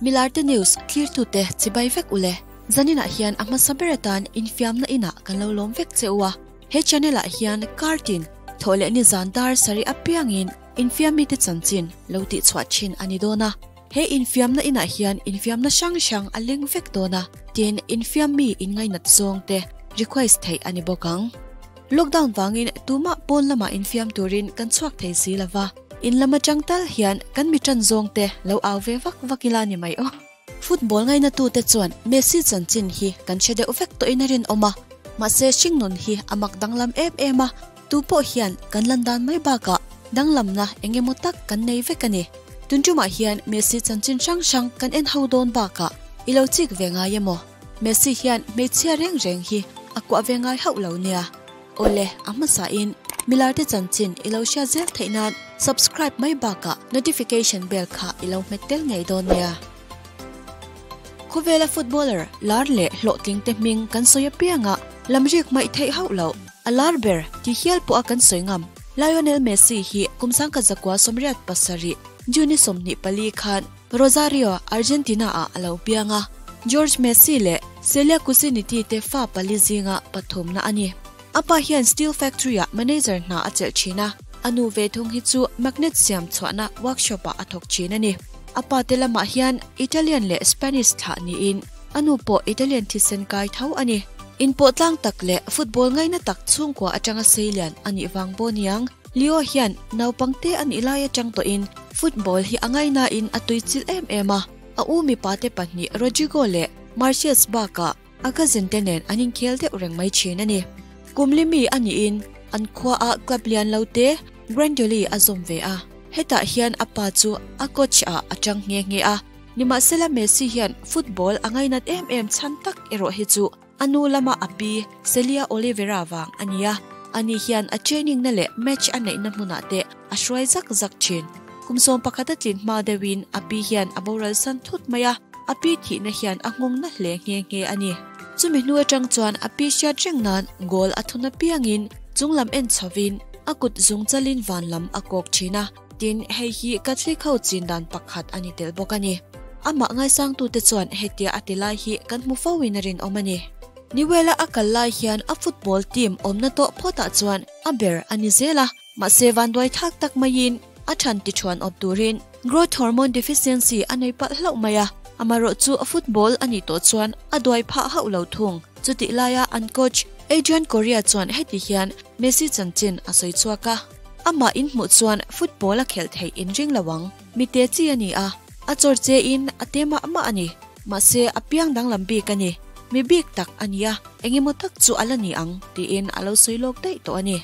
Milarte news thlirtute chibai vek ule. Zaninah hian a hmasa ber atan infiamna inah kan lo lawm vek che u a. He channel ah hian kartin thawh leh nizan dar sarih apiangin infiammite chanchin lo tihchhuah thin a ni dawn a. He infiamna inah hian infiamna hrang hrang a leng vek dawn a, tin infiammi inngainat zawng te request theih a ni bawk ang. Lockdown vangin tumah pawn lamah infiam turin kan chhuak thei si lo va, in lam atang tal hian kan mi tan zawng te lo au ve vak vak ila ni mai aw. Football ngainatute chuan Messi chanchin hi kan hre deuh vek tawhin a rinawm a, mahse hringnun hi a mak danglam em em a, tu pawh hian kan lan dan mai bakah danglamna eng emaw tak kan nei vek a ni. Tun tumah hian Messi chanchin hrang hrang kan en ho dawn bakah i lo chik ve ngai emaw? Messi hian hmeichhia reng reng hi a kuah ve ngai hauh lo nia. Awle, a hmasain milarte chanchin i lo hriat zel theih nan subscribe mai bakah notification bell kha i lo hmet tel ngei dawn nia. Khawvela footballer lar leh hlawhtling te hming kan sawi apianga lamrik hmaih theih hauh loh, a lar ber ti hial pawha kan sawi ngam Lionel Messi hi kum 1987 June 24 khan Rosario, Argentina ah a lo piang a. George Messi leh Celia Cusiniti te fa pali zinga pathumna a ni. A pa hian steel factory ah manager hna a chelh thin a, a nu ve thung hi chu magnet siam chhuahna workshop ah a thawk thin a ni. A pa te lamah hian Italian leh Spanish thlah niin a nu pawh Italian thisen kai tho a ni. Inpawh tlang tak leh football ngaina tak chhungkua atanga seilian a nih vang pawh niang. Leo hian naupangte a nih lai atang tawhin football hi a ngainain a tuichilh em em a, a u mipate pahnih Rodrigo leh Martius bakah a cousin te nen an inkhel deuh reng mai thin a ni. Kum li mi a niin an khuaah club lian lo te Grandoli a zawm ve a, hetah hian a pa chu a coach ah a tang nghe nghe a, nimahsela Messi hian football a ngainat em em chhan tak erawh hi chu A nu lama a pi, Celia Oliveira vang a ni a, ani hian a training na leh match a neihna hmunah te a hruai zak zak thin. Kum 11 a tlin hma deuhin a pi hian a boral san thut mai a, a pi thihna hian a nghawng na hle nghe nghe a ni. Chumi hnu atang chuan a pi hriat reng nan goal a thun apiangin chunglam en chhovin a kut zung chalin van lam a kawk thin a, Tin, hei hi Catholic ho chin dan pakhat a ni tel bawk a ni. Amah ngaisangtute chuan hetia a ti lai hi kan hmu fo in a rinawm a ni. Newell-a a kal lai hian a football team awmna tawh phawtah chuan a ber a ni zel a, mahse vanduai thak tak maiin a than ti thuan awp turin growth hormone deficiency a nei palh hlauh mai a, amaherawh chu football a nih tawh chuan a duai phah hauh lo thung. Chutih laia an coach Adrian Correa chuan heti hian Messi chanchin a sawi chhuak a, amah in hmuh chuan football a khelh theih in ring lo ang. Mi te chi a ni a, a chawr che in a te mah mah a ni. Mahse a piang danglam bik a ni. Mi bik tak a ni a, engemaw tak chu a la ni ang tiin a lo sawi lawk daih tawh a ni.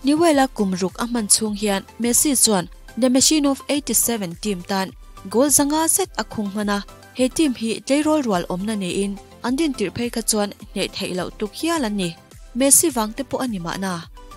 Newell-a kum ruk a hman chhung hian Messi chuan The Machine of 87 team tan goal zanga zet a khung hman a, he team hi tleirawl rual awmna niin an dintirh phei kha chuan hneh theih loh tuk hial an ni. Messi vang te pawh a ni mahna,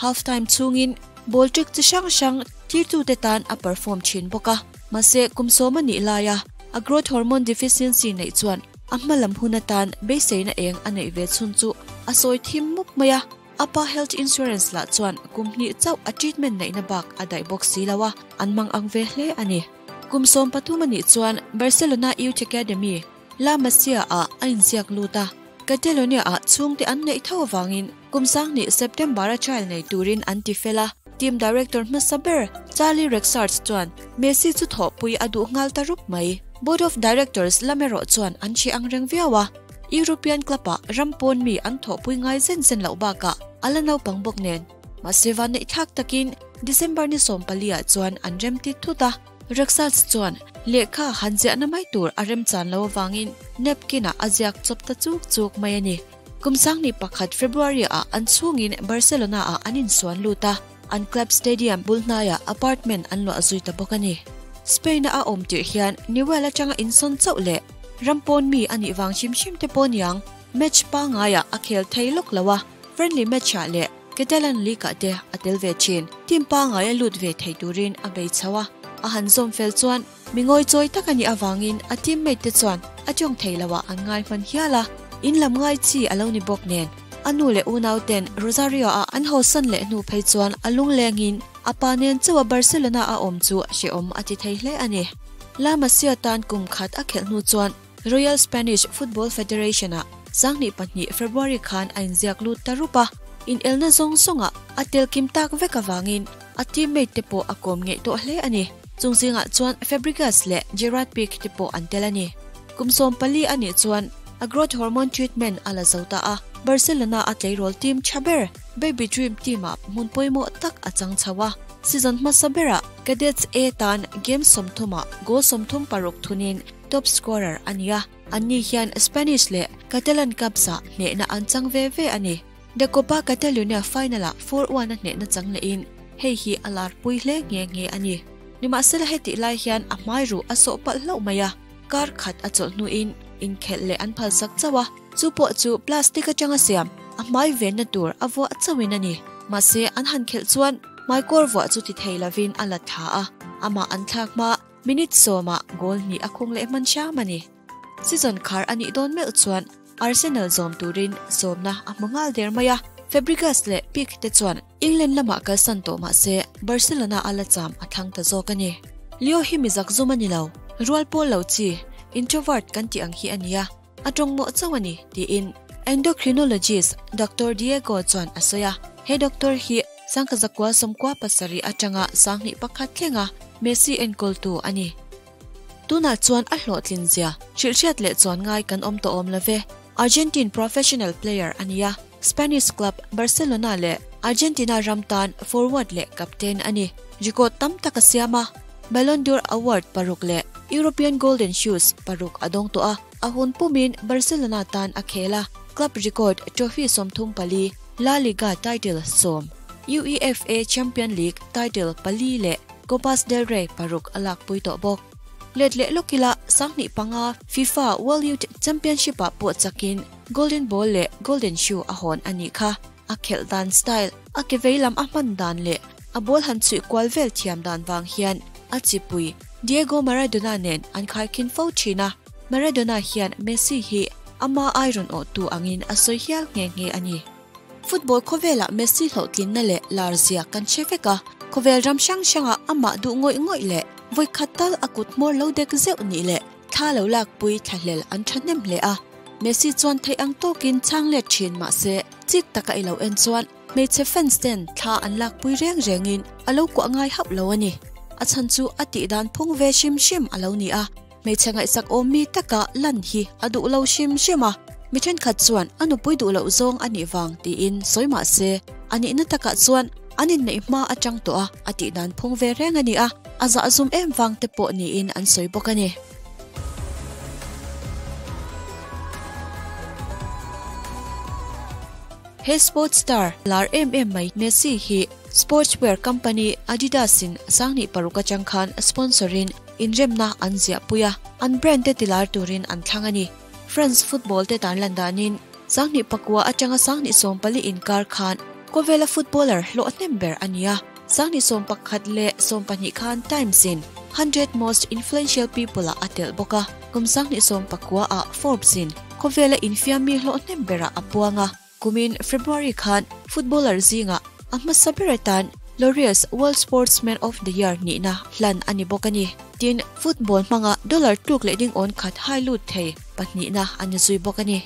half time chhungin ball trick chi hrang hrang thirtute tan a perform thin bawk a. Mahse, kum sawm a nih laia a growth hormone deficiency neih chuan a hma lam hun atan beiseina eng a neih ve chhun chu a sawi thim mup mai a. A pa health insurance lah chuan kum hnih chauh a treatment neihna bak a daih bawk si lo a, an mang ang ve hle a ni. Kum 13 a nih chuan Barcelona Youth Academy, La Masia ah a inziak lut a, Catalonia ah chhungte an neih tho avangin kum 20 September a trial nei turin an ti fel a. Team director hmasa ber Charlie Rexarts chuan Messi chu thawhpui a duh nghal ta rup mai. Board of Directors lam erawh chuan an hre ang reng viau a, European club ah ram pawn mi an thawhpui ngai zen zen loh bakah a la naupang bawk nen. Mahse vanneih thlak takin December ni 14 ah chuan an remti thut a. Rexarts chuan lehkha han ziahna mai tur a remchan lo avangin napkin ah a ziak chawp ta chuk chuk mai a ni. Kum 21 February ah an chhungin Barcelona ah an insuan lut a, an club stadium bul hnaiah apartment an luah zui ta bawk a ni. Spain a a awm tirh hian Newell atanga insawn chauh leh ram pawn mi a nih vang hrim hrim te pawh niang match pangaiah a khel thei lawk lo a, friendly match ah leh Catalan League ah te a tel ve thin. Team pangai a lut ve thei turin a bei chho a, a han zawm fel chuan mi ngawi chawi tak a nih avangin a teammate te chuan a tawng thei lo ah an ngai hman hial a, in lam ngai chi a lo ni bawk nen. A nu leh unau ten Rosario ah an hawsan leh hnu phei chuan a lungleng in a pa nen chauh a Barcelona a awm chu hrehawm a ti thei hle a ni. La Masia tan kum khat a khelh hnu chuan Royal Spanish Football Federation-ah 2002 February khan a inziak lut ta rup a, inelna zawng zawngah a tel kim tak vek avangin a teammate te pawh a kawm ngeih tawh hle a ni. Chung zingah chuan Fabregas leh Gerard Pique te pawh an tel a ni. Kum 14 a nih chuan a growth hormone treatment a la zo ta a, Barcelona a tleirawl team tha ber Baby Dream team-ah hmun pawimawh tak a chang chho a. Season hmasa berah Cadets A tan game 30 ah goal 36 thunin top scorer a ni a, anni hian Spanish leh Catalan Cups-ah hnehna an chang ve ve a ni. The Copa Catalunya final-ah 4-1 a hnehna chang lehin hei hi a larpui hle nghe nghe a ni. Nimahsela hetih lai hian a hmai ruh a sawh palh hlauh mai a, kar khat a chawlh hnuin inkhelh leh an phalsak chauh a, chu pawh chu plastic atanga siam a hmai venna tur a vuah chauhin a ni. Mahse an han khelh chuan hmaikawr vuah chu ti thei lovin a la tha a, amah an thlak hma minute 10 ah goal hnih a khung leh hman hram a ni. Season khar a nih dawn meuh chuan Arsenal zawm turin sawmna a hmu nghal der mai a, Fabregas leh Pique te chuan England lamah kalsan tawh mahse Barcelona a la cham a thlang ta zawk a ni. Leo hi mi zakzum a ni lo, rual pawl lo chi, introvert kan tih ang hi a ni a, a tawng mawh chauh a ni, tiin endocrinologist Doctor Diego chuan a sawi a. He doctor hi 1997 atanga 2001 thlenga Messi enkawltu a ni. Tunah chuan a hlawhtlin zia hrilhhriat leh chuan ngai kan awm tawh awm love. Argentine professional player a ni a, Spanish club Barcelona leh Argentina ram tan forward leh captain a ni. Record tam tak a siam a, Ballon d'Or award paruk leh European Golden Shoes paruk a dawng tawh a, a hun pumin Barcelona tan a khel a, club record trophy 34, La Liga title 10, UEFA Champions League title 4 leh Copas del Rey paruk a lakpui tawh bawk. Let leh lawkila 2005 FIFA World Youth Championship ah pawh chakin Golden Ball leh Golden Shoe a hawn a nih kha. A khelh dan style, a ke vei lam a hman dan leh a ball han chhuih kual vel thiam dan vang hian a chipui Diego Maradona nen an khaikhin fo thin a. Maradona hian Messi hi ama iron awh tu angin a sawi hial nghe nghe a ni. Football khawvelah Messi hlawhtlinna leh lar zia kan hre vek a, khawvel ram hrang hrangah amah duh ngawih ngawih leh vawi khat tal a kut hmawr lo dek zeuh nih leh thla lo lakpui thlahlel an thahnem hle a. Messi chuan theih ang tawkin chhang let thin mahse chik taka i lo en chuan hmeichhe fans ten thla an lakpui reng rengin a lo kuah ngai hauh lo a ni. A chhan chu a tih dan phung ve hrim hrim a lo ni a, hmeichhe ngaihsak awm mi taka lan hi a duh lo hrim hrim a. Mi thenkhat chuan a nupui duh loh zawng a nih vang tiin sawi mahse a nihna takah chuan an inneih hma atang tawh a, a tih dan phung ve reng a ni a, a zahzum em vang te pawh niin an sawi bawk a ni. He sports star lar em em mai Messi hi sportswear company Adidas in 2006 atang khan sponsor in inremna an ziahpui a, an brand te tilar turin an thlang a ni. France football te tan lan danin 2009 atanga 2014 inkar khan khawvela footballer hlawh hnem ber a ni a, 2011 leh 12 khan Times in 100 most influential people ah a telh bawk a, kum 2019 ah Forbes in khawvela infiammi hlawh hnem berah a puang a. Kumin February khan footballer zingah a hmasa ber atan Laureus World Sportsman of the Year nihna hlan a ni bawk a ni. Tin, football hmanga dollar tluk leh ding awn khat hai lut thei pahnihna a ni zui bawk a ni.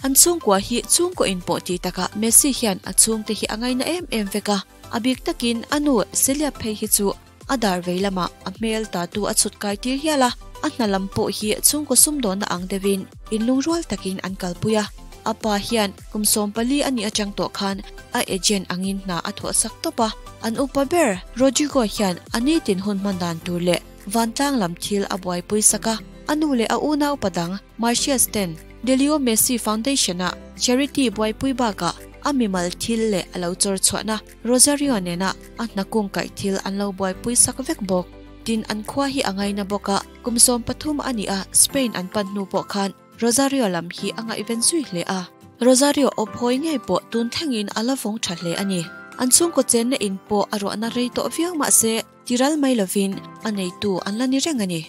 An chhungkua hi chhungkaw in pawh ti takah Messi hian a chhungte hi a ngaina em em vek a, a bik takin a nu Celia phei hi chu a dar vei lamah a hmel tatu a chhut kai tir hial a, a hna lam pawh hi chhungkaw sumdawnna ang deuhin inlungrual takin an kalpui a. A pa hian kum 14 a nih atang tawh khan a agent angin hna a thawh sak tawp a, an upa ber Rodrigo hian a nitin hun hman dan tur leh vantlang lam thil a buaipui sak a, a nu leh a unau padang Marcius ten The Leo Messi Foundation a charity buaipui bakah a mimal thil leh a lo chawr chhuahna Rosario nena a hna kung kaih thil an lo buaipui sak vek bawk. Tin, an khua hi a ngaina bawk a, kum 13 a ni a, Spain an pan hnu pawh khan Rosario lam hi a ngaihven zui hle a. Rosario awp hawi ngei pawh tun thlengin a la vawng tha hle a ni. An chhungkaw chenna in pawh a ruahna rei tawh viau mahse tiral mai lovin a neitu an la ni reng a ni.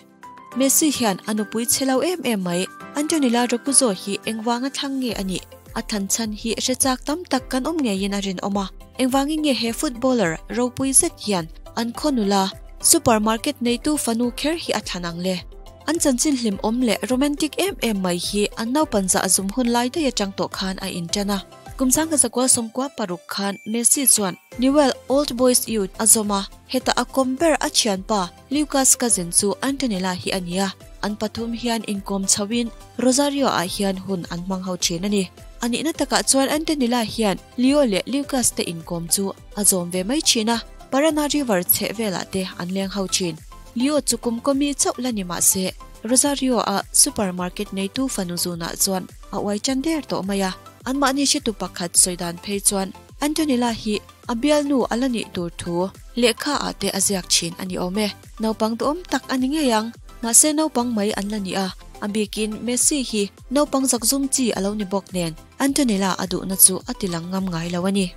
Messi hian a nupui chhe lo em em mai Antonella Roccuzzo hi engvanga thlang nge a nih? A than chhan hi hre chak tam tak kan awm ngeiin a rinawm a. Engvangin nge he footballer ropui zet hian an khaw nula? Supermarket neitu fanu kher hi a thlan ang le? An chanchin hlimawm leh romantic em em mai hi an naupan zah zum hun lai daih atang tawh khan a intan a. Kum 19 96 khan Messi chuan Newell Old Boys Youth a zawm a, heta a kawm ber a thianpa Lucas cousin chu Antonella hi a ni a, an pathum hian inkawm chhoin Rosario ah hian hun an hmang ho thin a ni. A nihna takah chuan Antonella hian Leo leh Lucas te inkawm chu a zawm ve mai thin a, Parana River chheh velah te an leng ho thin. Leo chu kum kawmi chauh la ni mah se, Rosario a supermarket neitu fanu zunah chuan a uai tan der tawh mai a. Anmahni hretu pakhat sawi dan phei chuan Antonella hi a bialnu a la nih tur thu lehkha ah te a ziak thin a ni awm e. Naupang duhawm tak a ni ngei ang. Mahse naupang mai an la ni a, a bikin Messi hi naupang zakzum chi a lo ni bawk nen Antonella a duhna chu a ti lang ngam ngai lo a ni.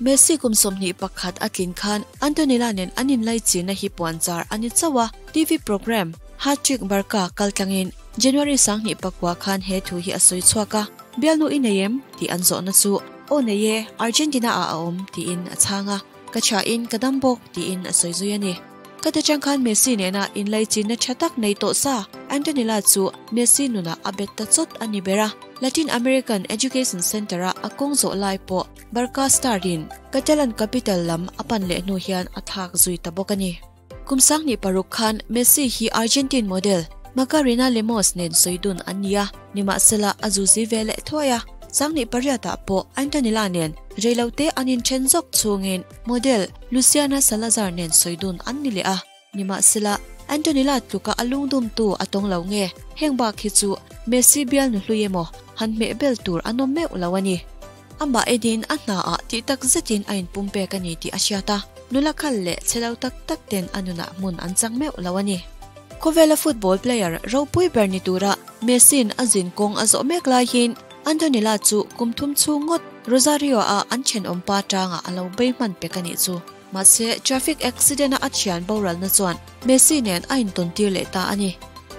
Messi kum 21 a tlin khan Antonella nen an inlaichinna hi puanchar a ni chauh a, TV programme Hat Trick Barca kal tlangin January 2009 khan he thu hi a sawi chhuak a, Bialnu i nei em? tih an zawhna chu Aw nei e, Argentina ah a awm tiin a chhang a, Ka chhiahin ka dam bawk tiin a sawi zui a ni. Ka ti chang khan Messi nena inlaichinna tha tak nei tawh sa Antonella chu Messi nunah a bet ta chawt a ni ber a, Latin American Education Centre-a a kawng zawh lai pawh Barca star-in Catalan capital lam a pan leh hnu hian a thak zui ta bawk a ni. Kum 2006 khan Messi hi Argentine model Macarena Lemos nen sawi dun an ni a, nimahsela a zuzi ve leh thuai a. 2008 ah pawh Antonella nen reilote an inthen zawk chungin model Luciana Salazar nen sawi dun an ni leh a, nimahsela Antonella tluka a lungdumtu a tawng lo nge, heng bak hi chu Messi bialnu hlui emaw han hmeh bel tur an awm meuh lo a ni. Amah enin a hna ah tih tak zetin a inpumpek a ni tih a hriat a, nula khal leh chhe lo tak tak ten a nunah hmun an chang meuh lo a ni. Khawvela football player ropui ber ni tura Messi-in a zin kawng a zawh mek laiin Antonella chu kum thum chhung ngawt Rosario-a an thenawm pa tangah a lo bei hman pek a nih chu. Mahse, traffic accident-a a thian boralna chuan Messi nen a intawntir leh ta a ni.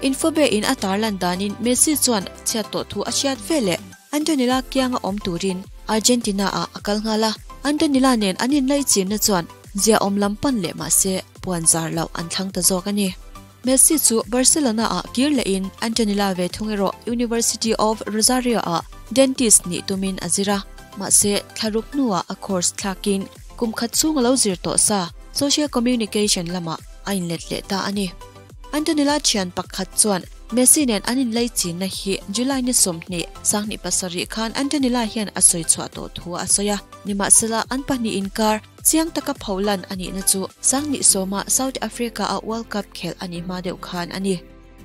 Infobe in a tarlan danin Messi chuan chhiat tawh thu a hriat veleh Antonella kianga awm turin Argentina-ah a kal nghal a, Antonella nen an inlaichinna chuan ziaawm lam pan leh mah se puan zar loh an thlang ta zawk a ni. Messi chu Barcelona-ah kir lehin Antonella ve thung erawh University of Rosario-ah dentist nih tumin a zir a, mahse thlaruk hnuah a course thlakin kum khat chhung a lo zir tawh sa social communication lamah a inlet leh ta a ni. Antonella thian pakhat chuan Messi nen an inlaichinna hi July ni 20, 2007 khan Antonella hian a sawi chhuah tawh thu a sawi a, nimahsela an pahnih inkar chiang taka pholan a nihna chu 2010-a South Africa-a World Cup khelh a nih hma deuh khan a ni.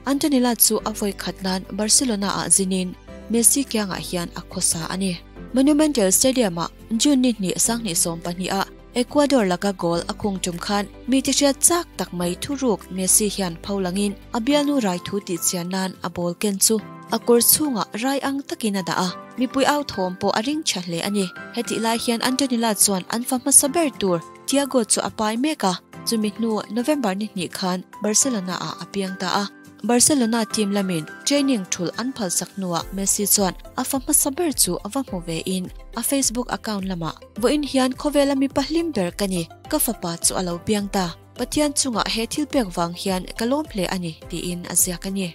Antonella chu a vawi khat nan Barcelona-ah zinin Messi kiangah hian a khawsa a ni. Monumental Stadium-ah June ni hnih 2012-ah Ecuador laka goal a khung tum khan mi ti hriat chak tak mai thuruk Messi hian pho langin a bialnu rai thu tih chian nan a ball ken chu a kawr chhungah rai ang takin a dah a, mipui au thawm pawh a ring tha hle a ni. Hetih lai hian Antonella chuan an fa hmasa ber tur Thiago chu a pai mek a, chumi hnu November ni hnih khan Barcelona ah a piang ta a. Barcelona team lamin training thulh an phalsak hnuah Messi chuan a fa hmasa ber chu a va hmu vein a Facebook account lamah, Vawiin hian khawvela mipa hlim ber ka ni, ka fapa chu a lo piang ta. Pathian chungah he thil pek vang hian ka lawm hle a ni, tiin a ziak a ni.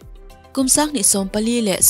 Kum 2015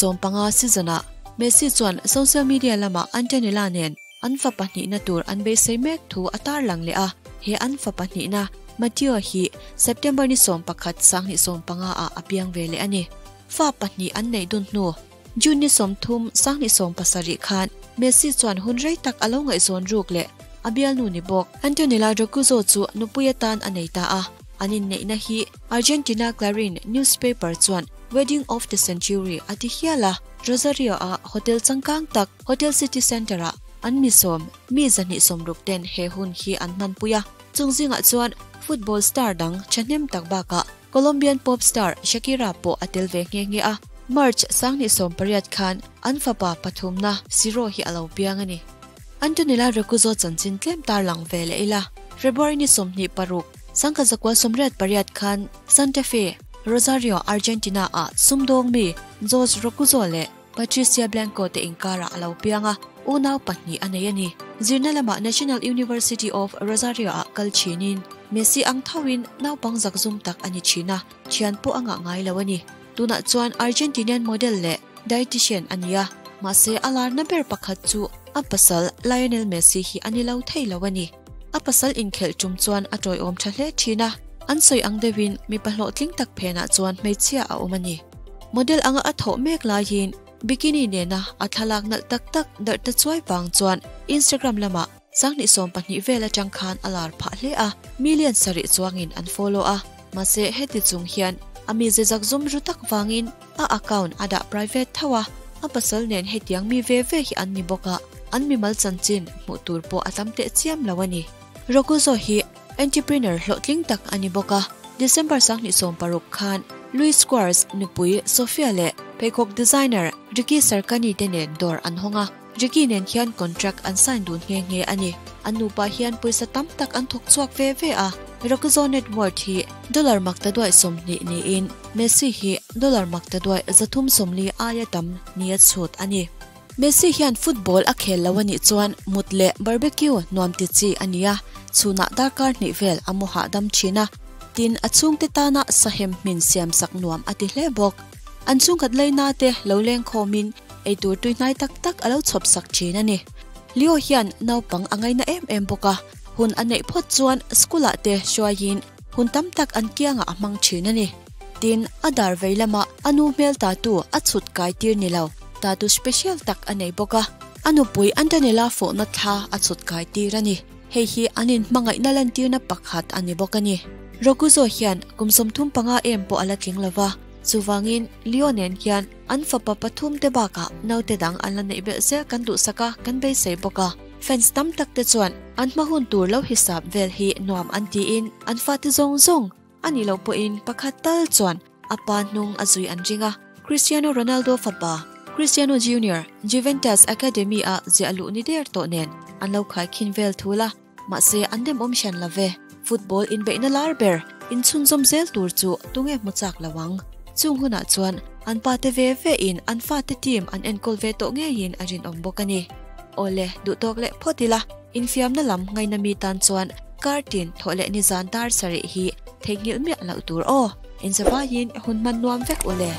season-ah Messi chuan social media lamah Antonella nen an fa pahnihna tur an beisei mek thu a tarlang leh a, he an fa pahnihna Mateo hi September ni 11, 2015 ah a piang ve leh a ni. Fa pahnih an neih dun hnu June ni 30, 2017 khan Messi chuan hun rei tak a lo ngaihzawn ruk leh a bialnu ni bawk Antonella Roccuzzo chu nupui atan a nei ta a. An inneihna hi Argentina Clarin newspaper chuan Wedding of the Century a ti hial a. Rosario-a hotel changkang tak Hotel City Centre-ah an mi sawm mi 260 ten he hun hi an hmanpui a. Chung zingah chuan football star dang thahnem tak bakah Colombian pop star Shakira pawh a tel ve nghe nghe a, March 2018 khan an fapa pathumna Ciro hi a lo piang a ni. Antonella Roccuzzo chanchin tlem tarlang ve leh ila, February ni 26, 1988 khan Santa Fe, Rosario, Argentina ah sumdawng mi Jose Roccuzzo leh Patricia Blanco te inkarah a lo piang a, unau pahnih a nei a ni. Zirna lamah National University of Rosario ah kal thinin. Messi ang thoin naupang zakzum tak a ni thin a, thian pawh a ngah ngai lo a ni. Tunah chuan Argentinian model leh dietitian a ni a, mahse a larna ber pakhat chu a pasal Lionel Messi hi a ni lo thei lo a ni. A pasal inkhelh tum chuan a tawiawm tha hle thin a, an sawi ang deuhin mipa hlawhtling tak phenah chuan hmeichhia a awm a ni. Model anga a thawh mek laiin bikini nena a thlalak nalh tak tak darh ta chuai vang chuan Instagram lamah 2012 vel atang khan a lar phah hle a, million sarih chuangin an follow a, mahse heti chung hian a mize zakzum ru tak vangin a account a dah private tho a, a pasal nen hetiang mi ve ve hi an ni bawk a, an mimal chanchin hmuh tur pawh a tam teh chiam lo a ni. Roccuzzo hi entrepreneur hlawhtling tak a ni bawk a, December 2016 khan Luis Suarez nupui Sofia leh pheikhawk designer Ricky Sarkany te nen dawr an hawng a. Ricky nen hian contract an sign dun nghe nghe a ni. An nupa hian pawisa tam tak an thawk chhuak ve ve a, Roccuzzo net worth hi dollar maktaduai 20 niin Messi hi dollar maktaduai 340 aia tam nia chhut a ni. Messi hian football a khel lo a nih chuan mut leh barbecue nuam ti chi a ni a, chhunah darkar hnih vel a mu hahdam thin a, tin a chhungte tana sahem hmin siam sak nuam a ti hle bawk. An chhungkhat leina te lo leng khawmin eitur tuihnai tak tak a lo chhawp sak thin a ni. Leo hian naupang a ngaina em em bawk a, hun a neih phawt chuan school ah te hruaiin hun tam tak an kiangah a hmang thin a ni. Tin, a dar vei lamah a nu hmel tatu a chhut kai tir ni lo, tatu special tak a nei bawk a, a nupui Antonella fawhna thla a chhut kai tir a ni. Hei hi an inhmangaihna lantirna pakhat a ni bawk a ni. Roccuzzo hian kum 35 em pawh a la tling lo va, chuvangin Leo nen hian an fapa pathum te bakah naute dang an la neih belh zel kan duhsak a, kan beisei bawk a. Fans tam tak te chuan an hma hun tur lo hisap vel hi nuam an tiin an fate zawng zawng a nih loh pawhin pakhat tal chuan a pa hnung a zui an ring a. Cristiano Ronaldo fapa Cristiano Junior Juventus Academy a ziah luh ni der tawh nen an lo khaikhin vel thul a, mahse an demawm hran lo ve. Football inbeihna lar ber inchhunzawm zel tur chu tunge hmu chak lo ang. Chung hunah chuan an pate ve ve in an fate team an enkawl ve tawh ngeiin a rinawm bawk a ni. Awle, duhtawk leh phawt ila, infiamna lam ngaina mi tan chuan kar tin thawh leh nizan dar sarih hi theihnghilh miah loh tur aw. Inzavaiin hun hman nuam vek ule.